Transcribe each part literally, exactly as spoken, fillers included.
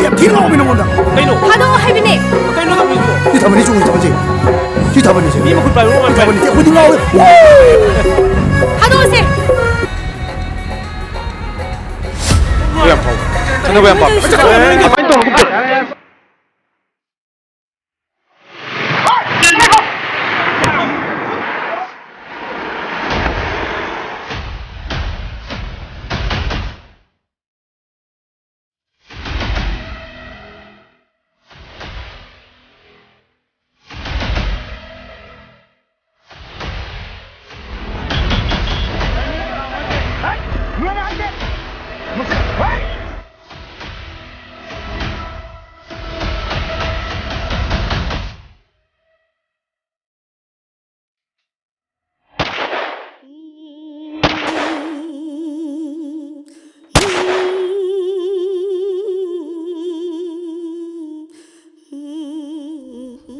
ꯌꯥꯝ ꯊꯤꯅ ꯉꯥꯎꯕꯅꯤ ꯅꯉꯣꯟꯗ꯫ ꯀꯩꯅꯣ? ꯊꯥꯗꯣꯛꯑꯣ ꯍꯥꯏꯕꯅꯦ꯫ ꯀꯩꯅꯣ ꯇꯧꯔꯤꯁꯤꯕꯣ? ꯁꯤ ꯊꯕꯛꯅꯤ, ꯆꯨꯝꯃꯤ ꯊꯕꯛꯁꯦ꯫ ꯁꯤ ꯊꯕꯛꯅꯤ, ꯁꯤ꯫ ꯃꯤ ꯃꯈꯨꯠ ꯄꯥꯏꯕ ꯁꯤ ꯊꯕꯛꯅꯤ, ꯁꯤ꯫ ꯑꯩꯈꯣꯏꯗꯤ ꯉꯥꯎꯔꯦ꯫ ꯊꯥꯗꯣꯛꯑꯣꯁꯦ꯫ ꯌꯥꯝ ꯐꯥꯎꯕ꯫ ꯈꯟꯅꯕ ꯌꯥꯝ ꯄꯥꯝꯕ꯫ ꯀꯃꯥꯏꯅ ꯇꯧꯔꯒ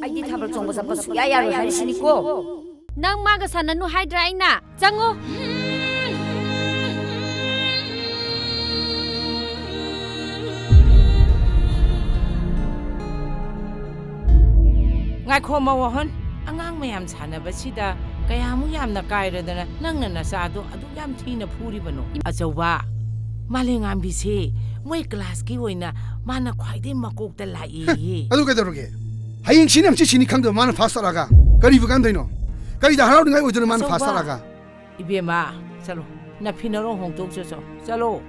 ꯑꯩꯗꯤ ꯊꯥꯕꯜ ꯆꯣꯡꯕ ꯆꯠꯄ ꯁꯨꯡꯌꯥ ꯌꯥꯔꯣꯏ ꯍꯥꯏꯔꯤꯁꯤꯅꯤꯀꯣ꯫ ꯅꯪ ꯃꯥꯒ ꯁꯥꯟꯅꯅꯨ ꯍꯥꯏꯗ꯭ꯔꯥ ꯑꯩꯅ? ꯆꯪꯉꯣ꯫ ꯉꯥꯏꯈꯣ, ꯃꯋꯥꯍꯣꯟ꯫ ꯑꯉꯥꯡ ꯃꯌꯥꯝ ꯁꯥꯟꯅꯕꯁꯤꯗ ꯀꯌꯥꯃꯨꯛ ꯌꯥꯝꯅ ꯀꯥꯏꯔꯗꯅ ꯅꯪꯅ ꯅꯆꯥꯗꯣ ꯑꯗꯨꯛ ꯌꯥꯝ ꯊꯤꯅ ꯐꯨꯔꯤꯕꯅꯣ? ꯑꯆꯧꯕ, ꯃꯥꯂꯦꯝꯉꯥꯟꯕꯤꯁꯦ ꯃꯣꯏ ꯀ꯭ꯂꯥꯁꯀꯤ ꯑꯣꯏꯅ ꯃꯥꯅ ꯈ꯭ꯋꯥꯏꯗꯒꯤ ꯃꯀꯣꯛꯇ ꯂꯥꯛꯑꯦꯌꯦ꯫ ꯑꯗꯨ ꯀꯩꯗꯧꯔꯒꯦ? ꯍꯌꯦꯡ ꯁꯤꯅꯤ ꯍꯪꯆꯤꯠ ꯁꯤꯅꯤ ꯈꯪꯗꯕ ꯃꯥꯅ ꯐꯥꯁ ꯇꯥꯔꯛꯑꯒ ꯀꯔꯤꯕꯨ ꯀꯥꯟꯗꯣꯏꯅꯣ? ꯀꯔꯤꯗ ꯍꯔꯥꯎꯅꯤꯡꯉꯥꯏ ꯑꯣꯏꯗꯣꯏꯅꯣ ꯃꯥꯅ ꯐꯥꯁ ꯑꯆꯧꯕ꯫ ꯇꯥꯔꯛꯑꯒ? ꯏꯕꯦꯝꯃ, ꯆꯠꯂꯣ, ꯅꯐꯤ ꯅꯔꯣꯡ ꯍꯣꯡꯗꯣꯛꯆꯣꯆꯣ, ꯆꯠꯂꯣ꯫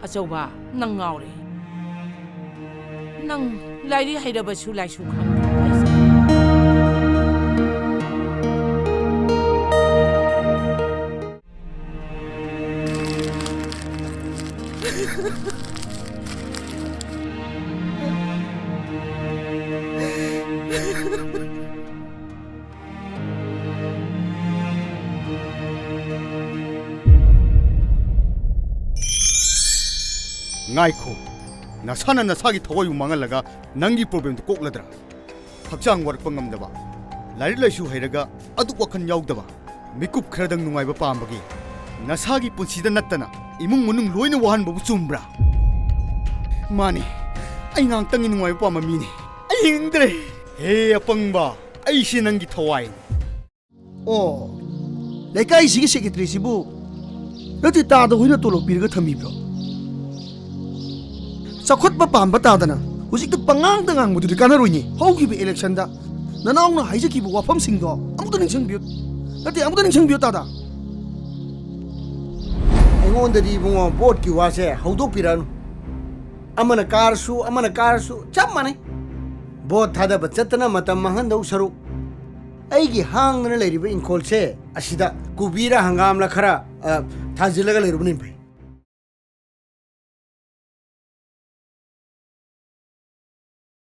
ꯑꯆꯧꯕ, ꯅꯪ ꯉꯥꯎꯔꯦ꯫ ꯅꯪ ꯂꯥꯏꯔꯤꯛ ꯍꯩꯔꯕꯁꯨ ꯂꯥꯏꯁꯨ ꯈꯪꯗꯦ ꯍꯥꯏꯁꯦ꯫ ꯉꯥꯏꯈꯣ, ꯅꯁꯥꯅ ꯅꯁꯥꯒꯤ ꯊꯋꯥꯏꯕꯨ ꯃꯥꯡꯍꯜꯂꯒ ꯅꯪꯒꯤ ꯄ꯭ꯔꯣꯕ꯭ꯂꯦꯝꯗꯨ ꯀꯣꯛꯂꯗ꯭ꯔꯥ? ꯍꯛꯆꯥꯡ ꯋꯥꯔꯛꯄ ꯉꯝꯗꯕ, ꯂꯥꯏꯔꯤꯛ ꯂꯥꯏꯁꯨ ꯍꯩꯔꯒ ꯑꯗꯨꯛ ꯋꯥꯈꯜ ꯌꯥꯎꯗꯕ, ꯃꯤꯀꯨꯞ ꯈꯔꯗꯪ ꯅꯨꯡꯉꯥꯏꯕ ꯄꯥꯝꯕꯒꯤ ꯅꯁꯥꯒꯤ ꯄꯨꯟꯁꯤꯗ ꯅꯠꯇꯅ ꯏꯃꯨꯡ ꯃꯅꯨꯡ ꯂꯣꯏꯅ ꯋꯥꯍꯟꯕꯕꯨ ꯆꯨꯝꯕ꯭ꯔꯥ? ꯃꯥꯅꯤ, ꯑꯩ ꯉꯥꯏꯍꯥꯛꯇꯪꯒꯤ ꯅꯨꯡꯉꯥꯏꯕ ꯄꯥꯝꯕ ꯃꯤꯅꯤ꯫ ꯑꯩ ꯍꯤꯡꯅꯤꯡꯗ꯭ꯔꯦ꯫ ꯍꯦ ꯑꯄꯪꯕ, ꯑꯩꯁꯦ ꯅꯪꯒꯤ ꯊꯋꯥꯏꯅꯤ꯫ ꯑꯣ, ꯂꯩꯀꯥꯏꯁꯤꯒꯤ ꯁꯦꯀ꯭ꯔꯦꯇꯔꯤꯁꯤꯕꯨ ꯅꯠꯇꯦ, ꯇꯥꯗ ꯍꯣꯏꯅ ꯇꯣꯂꯣꯞ ꯄꯤꯔꯒ ꯊꯝꯕꯤꯕ꯭ꯔꯣ? ꯆꯥꯎꯈꯠꯄ ꯄꯥꯝꯕ ꯇꯥꯗꯅ ꯍꯧꯖꯤꯛꯇ ꯄꯉꯥꯡꯗ ꯉꯥꯡꯕꯗꯨꯗꯤ ꯀꯥꯟꯅꯔꯣꯏꯅꯦ꯫ ꯍꯧꯈꯤꯕ ꯏꯂꯦꯛꯁꯟꯗ ꯅꯅꯥꯎꯅ ꯍꯥꯏꯖꯈꯤꯕ ꯋꯥꯐꯝꯁꯤꯡꯗꯣ ꯑꯃꯨꯛꯇ ꯅꯤꯡꯁꯤꯡꯕꯤꯌꯨ꯫ ꯅꯠꯇꯦ, ꯑꯃꯨꯛꯇ ꯅꯤꯡꯁꯤꯡꯕꯤꯌꯨ ꯇꯥꯗ꯫ ꯑꯩꯉꯣꯟꯗꯗꯤ ꯏꯕꯨꯡꯉꯣ, ꯚꯣꯠꯀꯤ ꯋꯥꯁꯦ ꯍꯧꯗꯣꯛꯄꯤꯔꯛꯑꯅꯨ꯫ ꯑꯃꯅ ꯀꯥꯔꯁꯨ, ꯑꯃꯅ ꯀꯥꯔꯁꯨ ꯆꯞ ꯃꯥꯟꯅꯩ꯫ ꯚꯣꯠ ꯊꯥꯗꯕ ꯆꯠꯇꯅ ꯃꯇꯝ ꯃꯥꯡꯍꯟꯗꯧ ꯁꯔꯨꯛ, ꯑꯩꯒꯤ ꯍꯥꯡꯗꯅ ꯂꯩꯔꯤꯕ ꯏꯪꯈꯣꯜꯁꯦ ꯑꯁꯤꯗ ꯀꯣꯕꯤꯔ ꯍꯪꯒꯥꯝꯂ ꯈꯔ, ꯑ, ꯊꯥꯖꯤꯜꯂꯒ ꯂꯩꯔꯨꯕꯅ ꯐꯩ꯫